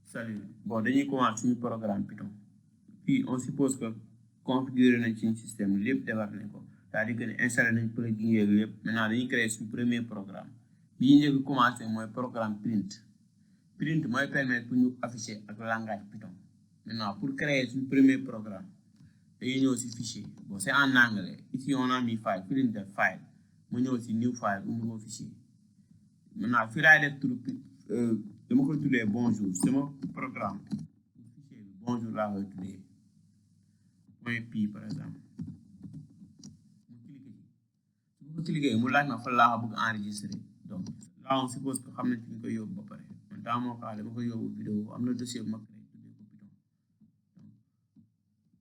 Salut. Bon, dañuy commencer suñu programme Python. Puis on suppose que configurer nañ suñu système lépp defar nañ ko c'est-à-dire que installé nañ plugin yeeg lépp maintenant dañuy créer suñu premier programme bi ñu njëkk commencé mooy programme print mooy permettre pour ñu afficher ak langage Python. Maintenant pour créer suñu premier programme dañuy ñëw si fichier bon c'est en anglais ici on a mis file print file mu ñëw si new file ou nouveau fichier. Maintenant fii laay def tur dama koy tuddee bonjour sama programme fichier bi bonjour laa koy tuddee point p par exemple mu cliquer mu laaj ma fa laa bëgg enregistrer donc là on suppose que xam nañ fi ñu koy yóbbu ba pare man dans mon cas dama koy yóbbu vidéo am na dossier bu ma créé tuddee ko Python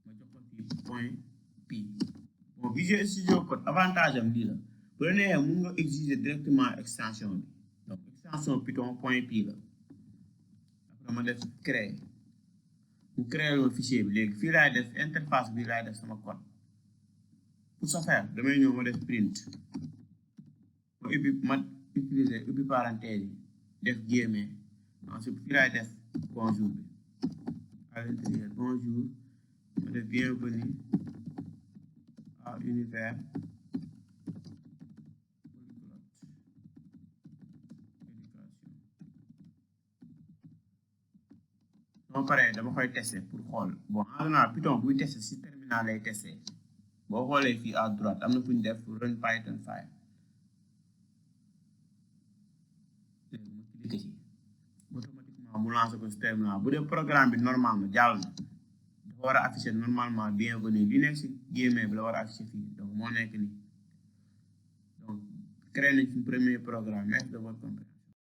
donc ma jox ko fii point p bon Visual Studio Code avantage am lii la bu la neexee mun nga exiger directement extension bi donc extension Python point p la après ma def créer mu créer le fichier bi léegi fii laay def interface bi laay def sama code pour ce faire damay ñëw ma def print ma utiliser ubbi parenthèse yi def guillemets ensuite fii laay def bonjour bi à l'intérieur bonjour ma def bienvenue à univers soo paree dama koy tester pour xool bon en général Python buy tester si terminal lay tester boo xoolee fii à droite am na fu ñu def run Python file léegi mu cliquer ci automatiquement mu lancer ko si terminal bu dee programme bi normal na jàll na dafa war a afficher normalement bienvenue li nekk si guillemets bi la war a afficher fii donc moo nekk nii donc créé nañ suñu premier programme merci de votre compréhension.